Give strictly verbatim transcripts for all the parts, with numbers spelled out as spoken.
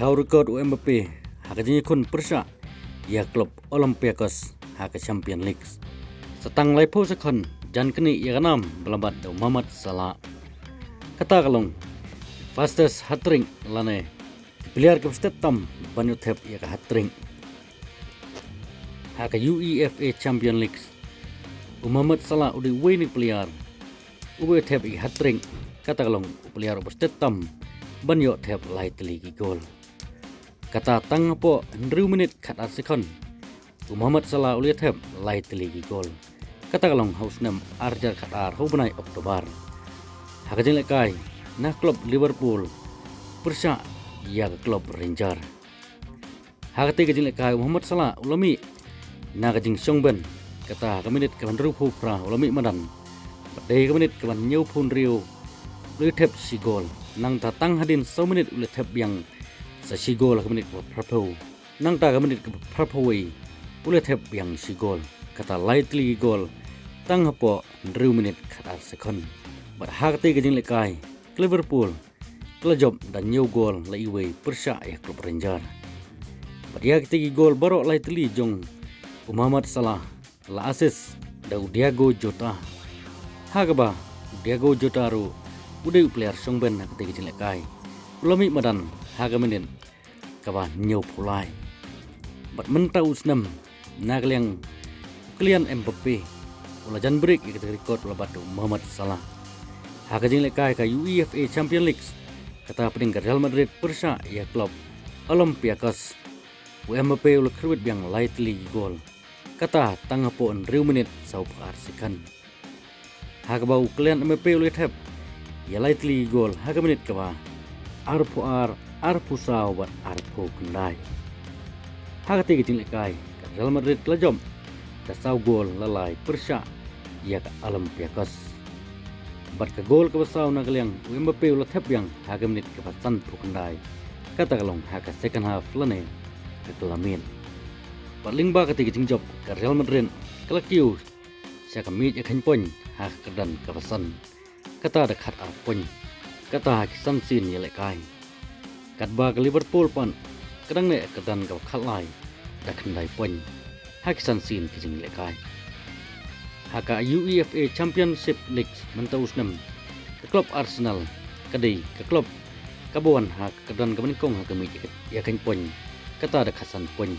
Thaw record u Mbappe ha ka jingïakhun pyrshah ïa ka klub Olympiacos ha ka Champions League. Sa tang laiphew second jan kane ïa ka nam ba la bat da u Mohamed Salah. Kata ka long fastest hat-trick lane ki player kiba stet tam ban ïoh thep ïa ka hat-trick. Ha ka UEFA Champions League, u Mohamed Salah u dei uwei na ki player uba ïoh thep ïa ki hat-trick, kata ka long u player uba stet tam ban ïoh thep lai tylli ki gol. Kata tang hapoh hynriew minit khatar second, u Mohamed Salah u la ïoh thep lai tylli ki gol. Kata ka long ha u snem ar hajar khatar ha u bnai October. Ha ka jinglehkai na klub Liverpool pyrshah ïa ka klub Ranger. Ha katei ka jinglehkai u Mohamed Salah u la mih na ka jingshong bench. Kata ha ka minit kaba hynriewphew phra u la mih madan. Bad dei ha ka minit kaba hynñiewphew hynriew u la ïoh thep shi gol. Nangta tang hadien saw minit u la thep biang sa shi gol ha ka minit kaba phraphew. Nangta ka minit kaba phraphew wei u la thep biang shi gol. Kata lai tylli ki gol tang hapoh hynriew minit khatar second. Bad ha katei ka jinglehkai ka Liverpool ka la jop da hynñiew gol la iwei pyrshah ïa ka klub Ranger. Bad ïa kitei ki gol baroh lai tylli jong u Mohamed Salah la assist da u Diogo Jota. Ha kaba u Diogo Jota ruh u dei u player shong bench ha katei ka jinglehkai, u la mih madan ha ka minit kaba hynñiewphew lai. Bad mynta u snem na ka liang u Kylian Mbappe u la jan break ïa kata ka record u la bat da u Mohamed Salah. Ha ka jinglehkai ka UEFA Champions League, kata hapdeng ka Real Madrid pyrshah ïa ka klub Olympiacos, u Mbappe u la kyrwit biang lai tylli ki gol. Kata tang hapoh hynriew minit sawphew ar second. Ha kaba u Kylian Mbappe u la ïoh thep ïa lai tylli ki gol ha ka minit kaba arphew ar, arphew saw bad arphew khyndai. Ha katei ka jinglehkai ka Real Madrid ka la jop da saw gol la lai pyrshah ïa ka Olympiacos. Bad ka gol kaba saw na ka liang u Mbappe u la thep biang ha ka minit kaba sanphew khyndai. Kata ka long ha ka second half lane ka kylla miet. Bad lyngba katei ka jingjop ka Real Madrid ka la kiew sha ka miej ïakheiñ point ha ka kyrdan kaba san, kata da khatar point, kata ha ki san sien ïalehkai. Katba ka Liverpool pat ka dang neh ha ka kyrdan kaba khatlai da khyndai point ha ki san sien ki jingïalehkai. Ha ka UEFA Championship League mynta u snem, ka klub Arsenal ka dei ka klub kaba wan ha ka kyrdan kaba nyngkong ha ka miej ïakheiñ point, kata da khatsan point.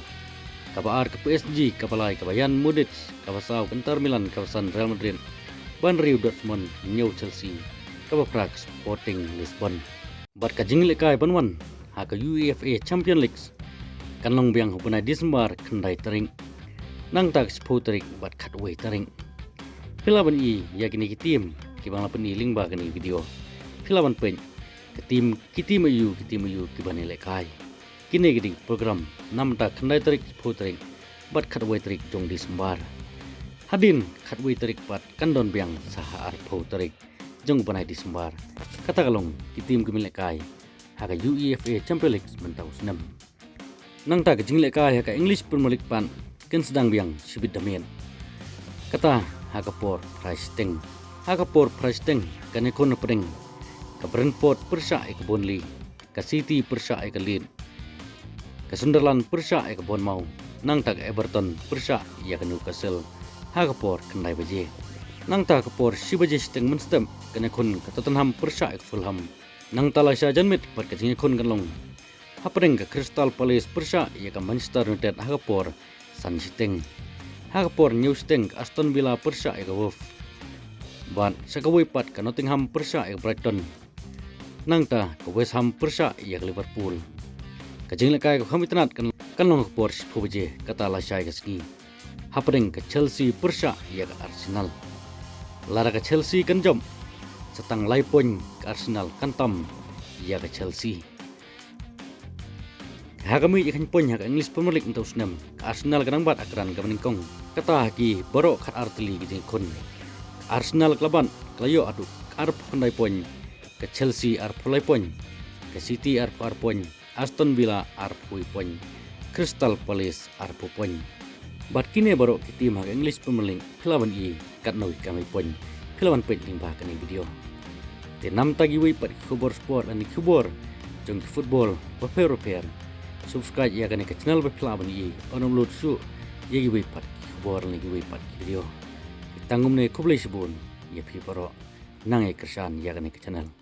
Kaba ar ka PSG, kaba lai ka Bayern Munich, kaba saw ka Inter Milan, kaba san Real Madrid, ba hynriew Dortmund, hynñiew Chelsea, kaba phra ka Sporting Lisbon. Bad ka jingïalehkai ban wan ha ka UEFA Champions League kan long biang ha u bnai December khyndai tarik, nangta ka shiphew tarik bad khatwei tarik. Phi lah ban i ïa kine ki team kiba nga la pyni lyngba kane ka video. Phi lah ban peit ka team, ki team aiu, ki team aiu kiban ïalehkai. Kine ki dei ki program na mynta khyndai tarik, shiphew tarik bad khatwei tarik jong December. Hadien khatwei tarik pat kan don biang sa ha arphew tarik jong u bnai December. Kata ka long ki team kiban ïalehkai ha ka UEFA Champions League mynta u snem. Nangta ka jingïalehkai ha ka English Premier League pat kan sdang biang shibit da miet, kata ha ka por phra shiteng. Ha ka por phra shiteng kan ïakhun hapdeng ka Brentford pyrshah ïa ka Burnley, ka City pyrshah ïa ka Leeds, ka Sunderland pyrshah ïa ka Bournemouth, nangta ka Everton pyrshah ïa ka Newcastle ha ka por khyndai baje. Nangta ha ka por shi baje shiteng mynstep kan ïakhun ka Tottenham pyrshah ïa ka Fulham. Nangta lashai janmiet pat ka jingïakhun kan long hapdeng ka Crystal Palace pyrshah ïa ka Manchester United ha ka por san shiteng. Ha ka por hynñiew shiteng ka Aston Villa pyrshah ïa ka Wolves. Bad sha kawei pat ka Nottingham pyrshah ïa ka Brighton. Nangta ka West Ham pyrshah ïa ka Liverpool. Ka jingïalehkai kaba kham itynnad kan, kan long ha ka por shiphew baje, kata lashai ka sngi, hapdeng ka Chelsea pyrshah ïa ka Arsenal. Lada ka Chelsea kan jop, sa tang lai point ka Arsenal kan tam ïa ka Chelsea. Ha ka miej ïakheiñ point ha ka English Premier League mynta u snem, ka Arsenal ka dang bat ha ka kyrdan kaba nyngkong, kata ha ki baroh khatar tylli ki jingïakhun. Ka Arsenal ka la bat, ka la ïoh haduh arphew khyndai point, ka Chelsea arphew lai point, ka City arphew ar point, Aston Villa arphew wei point, Crystal Palace arphew point. Bad kine baroh ki team ha ka English Premier League phi lah ban i katno ki kam ïa point, phi lah ban peit lyngba kane ka video. Te namta kiwei pat ki khubor sport lane ki khubor jong ki football bapher bapher. Subscribe ïa kane ka channel ba phi lah ban ïohi ban upload shuh ïa kiwei pat ki khubor ne kiwei pat ki video. Tang kumne, khublei shibun ïa phi baroh, nang ïa kyrshan ïa kane ka channel.